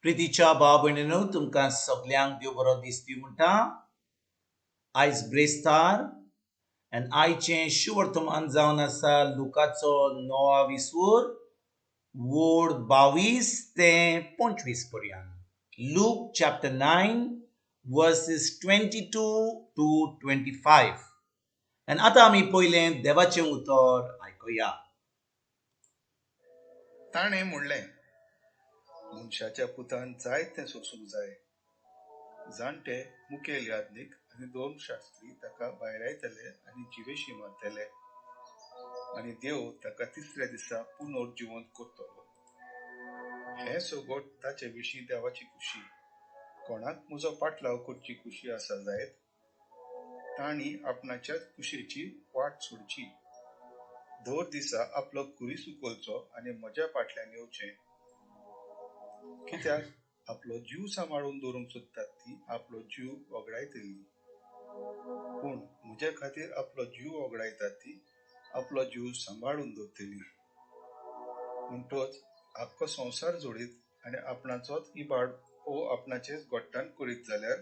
प्रितीच्या भाव भयणीनो, तुमकां सगल्यांक देव बरो दीस दिवं म्हणटा. आयज ब्रेस्तार आनी आयचें शुवर्तमान जावन आसा लुकाचो णवा विसवूर वोड 22 ते 25 पर्यंत. Luke chapter 9 verses 22 to 25. आनी आतां आमी पयलें देवाचें उतर आयकुया. ताणें म्हणलें, मनशाच्या पुतान जायतें सोंसूंक जाय. जाणटे, मुखेल याज्ञीक आनी धर्मशास्त्री ताका भायरायतले आनी जिवेशीं मारतले आनी देव ताका तिसऱ्या दिसा पुनर्जिवंत करतलो. हें सगट ताचे विशीं देवाची खुशी. कोणाक म्हजो पाटलाव करची खुशी आसा जायत, तांणी आपणाच्याच कुशेची वाट सोडची, दर दिसा आपलो खुरीस उखलचो आनी म्हज्या फाटल्यान येवचें. कित्याक आपलो जीव सांबाळून दवरूंक सोदतात ती आपलो जीव वगडायतली, पूण म्हज्या खातीर आपलो जीव वगडायतात ती आपलो जीव सांबाळून दवरतली. म्हणटच आख्खो संवसार जोडीत आनी आपणाचोच इबाड ओ आपणाचेच गोट्टान करीत जाल्यार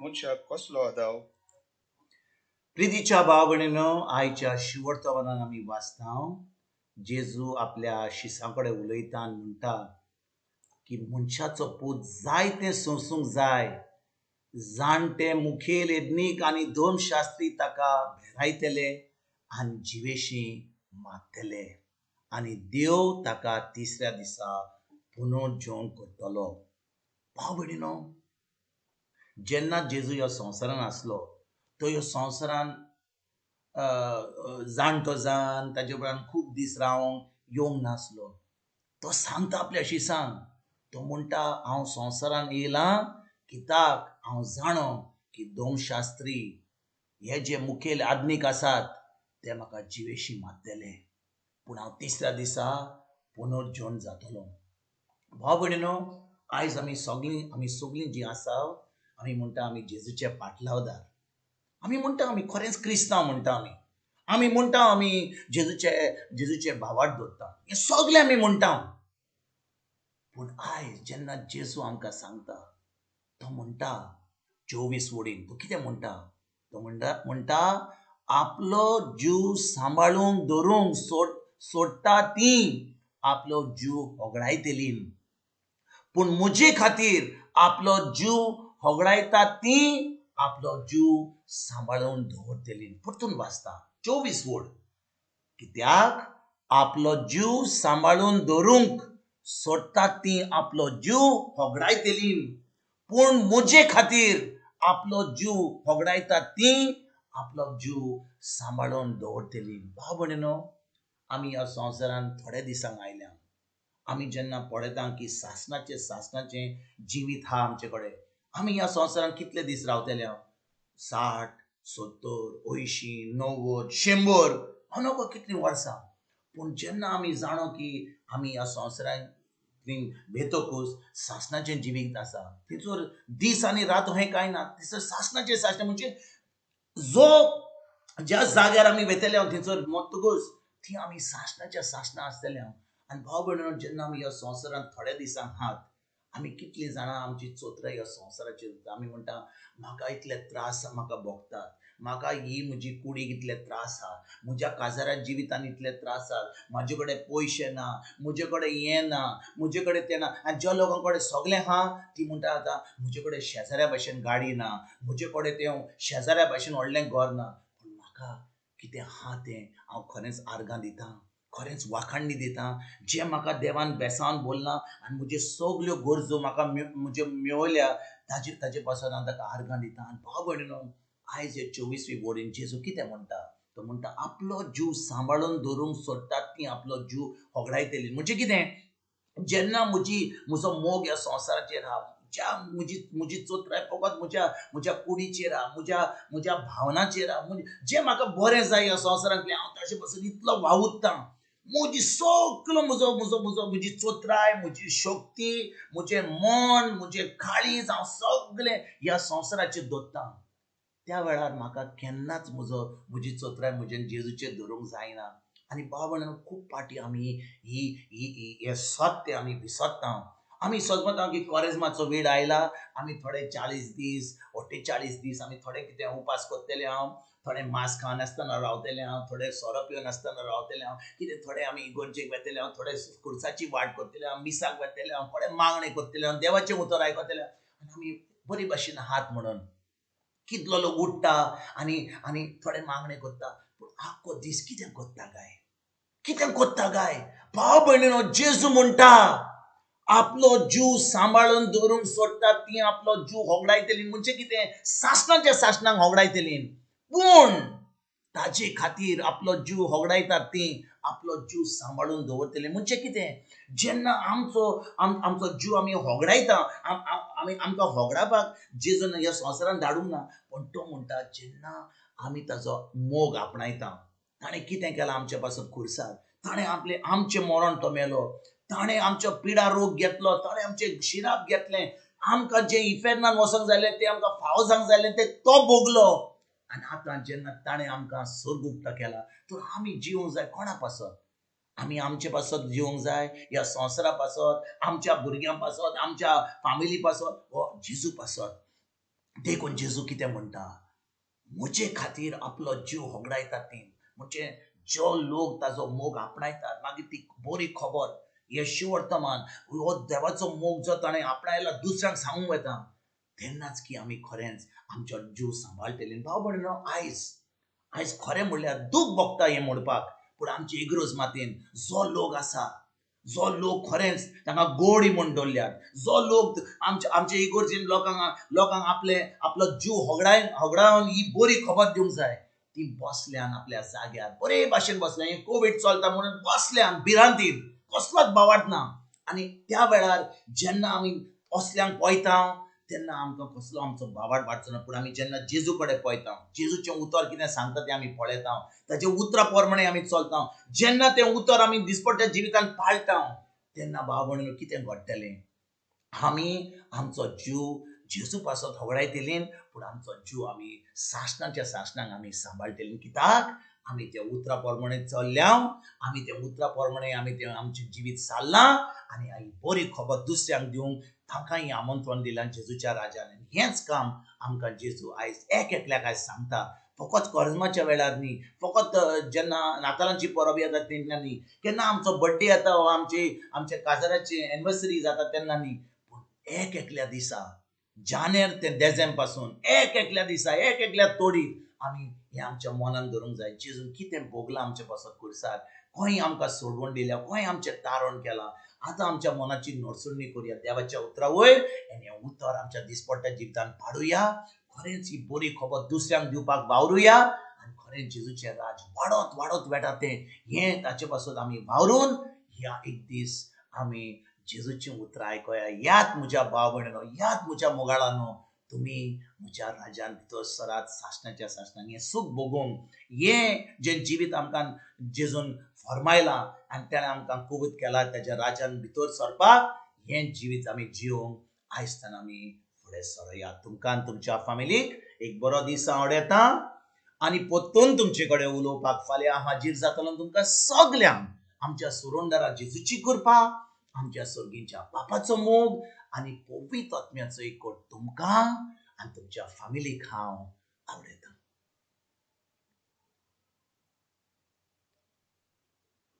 मनशाक कसलो आदाव? प्रितीच्या भाव भयणीनो, आयच्या शिवर्तमानान आमी वाचता, जेजू आपल्या शिसां कडेन उलयता आनी म्हणटा की मनशाचो पूत जायतें सोंसूंक जाय. जाणटे, मुखेल यज्ञीक आनी धर्मशास्त्री ताका भेरायतले आनी जिवेशीं मारतले आनी देव ताका तिसऱ्या दिसा पुनर्जीवन करतलो. भाव भयणीनो, जेन्ना जेजू ह्या संवसारान आसलो, तो ह्या संवसारान जाणटो जावन ताजे उपरांत खूब दीस रावंक येवंक नासलो. तो सांगता आपल्या शिसांक, तो म्हणटा, हांव संवसारान येयलां कित्याक हांव जाणो की धर्मशास्त्री हे जे मुखेल आदमीक आसात ते म्हाका जिवेशी मारतले, पूण हांव तिसऱ्या दिसा पुनर्जीवन जातलो. भाव भयणीनो, आयज आमी सगळीं जीं आसा, आमी म्हणटा आमी जेजूचे पाटलावदार. आमी म्हणटा आमी खरेंच क्रिस्तांव म्हणटा आमी. आमी म्हणटा आमी जेजूचे भावार्थ दवरता. हें सगळें आमी म्हणटा. पूण आयज जेन्ना जेजू आमकां सांगता, तो म्हणटा 24 वडीन, तो कितें म्हणटा? तो म्हणटा, आपलो जीव सांबाळूंक दवरूंक सोडटा ती आपलो जीव होगडायतली, पूण म्हजे खातीर आपलो जीव होगडायता ती आपलो जीव सांबाळून दवरतली. परतून वाचता 24 वड. कित्याक आपलो जीव सांबाळून दवरूंक सोडटात ती आपलो जीव होगडायतली, पूण म्हजे खातीर आपलो जीव होगडायतात ती आपलो जीव सांबाळून दवरतली. भाव भयणीनो, आमी ह्या संवसारान थोड्या दिसांक आयल्या. आमी जेन्ना पळयता की सासणाचें सासणाचें जिवीत आहा आमचे कडेन, आमी ह्या संवसारान कितले दीस रावतले? 60, 70, 80, 90, 100, हांव नकळो कितलीं वर्सां. पूण जेन्ना आमी जाणो की आमी ह्या संवसारान भेतकूच सासणाचें जिवीत आसा, थंयसर दीस आनी रात अहें कांय ना. थंयसर सासणाचें सासणें म्हणजे जो ज्या जाग्यार आमी वेतले थंयसर मरतकूच थंय आमी सासणाच्या सासणां आसतले. आनी भाव भयणीनो, जेन्ना आमी ह्या संवसारांत थोड्या दिसांक आहात, आमी कितलीं जाणां आमची चोत्राय ह्या संवसाराचेर. आमी म्हणटा, म्हाका इतले त्रास म्हाका भोगतात, म्हाका ही म्हजी कुडीक इतले त्रास आहा, म्हज्या काजारा जिवितान इतले त्रास आहात, म्हाजे कडेन पयशे ना, म्हजे कडेन हें ना, म्हजे कडेन तें ना. आनी ज्या लोकां कडेन सगळें आहा ती म्हणटा, आतां म्हजे कडेन शेजाऱ्या भाशेन गाडी ना, म्हजे कडेन तें शेजाऱ्या भाशेन व्हडलें घर ना, पूण म्हाका कितें आहा तें हांव खरेंच आर्गां दितां, खरेंच वाखाणणी दिता, जें म्हाका देवान बेसावन बोल्लां आनी म्हज्यो सगल्यो गरजो म्हाका म्हज्यो मेवल्या, ताजे पासत हांव ताका आर्गां दिता. आनी भाव भयणीनो, आयज हे 24वी वडीन जेजू कितें म्हणटा? तो म्हणटा, आपलो जीव सांबाळून दवरूंक सोदतात ती आपलो जीव होगडायतली. म्हणजे कितें? जेन्ना म्हजो मोग ह्या संवसाराचेर आहा, ज्या म्हजी म्हजी चोत्राय फकत म्हज्या म्हज्या कुडीचेर आहा, म्हज्या म्हज्या भावनाचेर आहा, जें म्हाका बरें जाय ह्या संवसारांतलें, हांव ताचे पासून इतलो वावुरतां, म्हजी सगलो म्हजो म्हजो म्हजो म्हजी चोत्राय, म्हजी शक्ती, म्हजें मन, म्हजें काळीज हांव सगलें ह्या संवसाराचेर दवरतां, त्या वेळार म्हाका केन्नाच म्हजी चोत्राय म्हजें जेजूचेर धरूंक जायना. आनी भाव भयणांनो, खूब फावटी आमी ही ही हें सत्य आमी विसरता. आमी सजमता की कोरेज्माचो वेळ आयला, आमी थोडे 40 दीस 48 दीस आमी थोडे कितें उपास करतले हांव, थोडे मांस खानासतना रावतले हांव, थोडे सोरो पिवनासतना रावतले हांव, कितें थोडे आमी इगर्जेक वेतले हांव, थोडे खुर्साची वाट करतले हांव, मिसाक वेतले हांव, थोडे मागणें करतले हांव, देवाचें उतर आयकतले हांव, आनी आमी बरी भाशेन हात म्हणून कितलो लोक उठ्ठा आनी आनी थोडे मागणें करता, पूण आख्खो दीस कितें करता काय, कितें करता काय? भाव भयणीनो, जेजू म्हणटा आपलो जीव सांबाळून दवरूंक सोदतात ती आपलो जीव होगडायतली, म्हणजे कितें, सासणाच्या सासणाक होगडायतली, पूण ताजे खातीर आपलो जीव होगडायतात ती आपलो जीव सांबाळून दवरतली. म्हणजे कितें, जेन्ना आमचो आमचो जीव आमी होगडायता, आमी आमकां होगडावपाक जेजून ह्या संवसारान धाडूंक ना, पूण तो म्हणटा जेन्ना आमी ताजो मोग आपणायता, ताणें कितें केलां आमचे पासत खुर्सार, ताणें आपलें आमचें मरण तो मेलो, ताणें आमचो पिडा रोग घेतलो, ताणें आमचें शिराप घेतलें, आमकां जें इफेर्नान वचोंक जालें तें आमकां फावो जावंक जालें तें तो भोगलो, आनी आतां जेन्ना ताणें आमकां सर्ग उक्तो केला तर आमी जिवंक जाय कोणा पासत? आमी आमचे पासत जिवंक जाय, ह्या संवसारा पासत, आमच्या भुरग्यां पासत, आमच्या फामिली पासत, हो जेजू पासत. देखून जेजू कितें म्हणटा, म्हजे खातीर आपलो जीव होगडायतात ती, म्हणजे जो लोक ताजो मोग आपणायतात, मागीर ती बरी खबर येशू वर्तमान हो देवाचो मोग जो ताणें आपणायला दुसऱ्यांक सांगूंक वता, तेन्नाच की आमी खरेंच आमचो जीव सांबाळटली. भाव भयणीनो, आयज आयज खरें म्हणल्यार दूख भोगता हें म्हणपाक, पूण आमचे इगरोज मातयेन जो लोक आसा, जो लोक खरेंच तांकां गोडी म्हूण दवरल्यात, जो लोक आमचे आमचे इगोर्जीन लोकांक लोकांक आपले आपलो जीव होगडावन ही बरी खबर दिवंक जाय, ती बसल्यान आपल्या जाग्यार बरे भाशेन बसल्यान, हें कोवीड चलता म्हणून बसल्यान भिरांतीन, कसलोच भावार्थ ना. आनी त्या वेळार जेन्ना आमी असल्यांक पळयता तेन्ना आमकां कसलो आमचो भावार्थ वाडचो ना, पूण आमी जेन्ना जेजू कडेन पळयता, जेजूचें उतर कितें सांगता तें आमी पळयता, ताचे उतरा प्रमाणे आमी चलता, जेन्ना तें उतर आमी दिसपट्ट्या जिवितान पाळटा तेन्ना भाव भयणीनो कितें घडटलें, आमी आमचो जीव जेजू पासत होगडायतली, पूण आमचो जीव आमी सासणाच्या सासणाक आमी सांबाळटली. कित्याक आमी त्या उतरा प्रमाणे चल्ल्या, आमी त्या उतरा प्रमाणे आमी तें आमचें जिवीत सारलां, आनी ही बरी खबर दुसऱ्यांक दिवंक तांकां हें आमंत्रण दिलां जेजूच्या राजान. हेंच काम आमकां जेजू आयज एक एकल्याक आयज सांगता. फकत कोरेज्माच्या वेळार न्ही, फकत जेन्ना नातालांची परब येता तेन्ना न्ही, केन्ना आमचो बड्डे येता वा आमचे आमच्या काजाराची एनिवर्सरी जाता तेन्ना न्ही, पूण एक एकल्या दिसा जानेर ते देझेम पासून एक एकल्या दिसा एक एकल्या तोडीत आमी हें आमच्या मनान धरूंक जाय. जेजून कितें भोगलां आमचे पासत खुर्सार, खंय आमकां सोडवण दिल्या, खंय आमचें तारण केलां, आतां आमच्या मनाची नडसुणी करुया देवाच्या उतरा वयर, आनी हें उतर आमच्या दिसपट्ट्या जिवितान पाडुया, खरेंच ही बरी खबर दुसऱ्यांक दिवपाक वावरुया, आनी खरेंच जेजूचें राज वाडत वाडत वेता तें हें ताचे पासत आमी वावरून ह्या एक दीस आमी जेजूचीं उतरां आयकुया. याद म्हज्या भाव भयणीनो, याद म्हज्या मोगाळानो, तुमी म्हज्या राजान भितर सरात सासणाच्या सासणाक, हें सूख भोगूंक, हें जें जिवीत आमकां जेजून फर्मायलां आनी तेणें आमकां कबूत केला ताच्या राजान भितर सरपाक, हें जिवीत आमी जिवंक आयजतान आमी फुडें सरुया. तुमकां आनी तुमच्या फामिलीक एक बरो दीस हांव आवडयता, आनी परतून तुमचे कडेन उलोवपाक फाल्यां हांव हाजीर जातलो. तुमकां सगल्यांक आमच्या सुरुंदरा जेजूची कृपा, आमच्या सर्गींच्या बापाचो मोग आनी पवित्र आत्म्याचो एकवट तुमकां आनी तुमच्या फामिलीक हांव आवडयतां.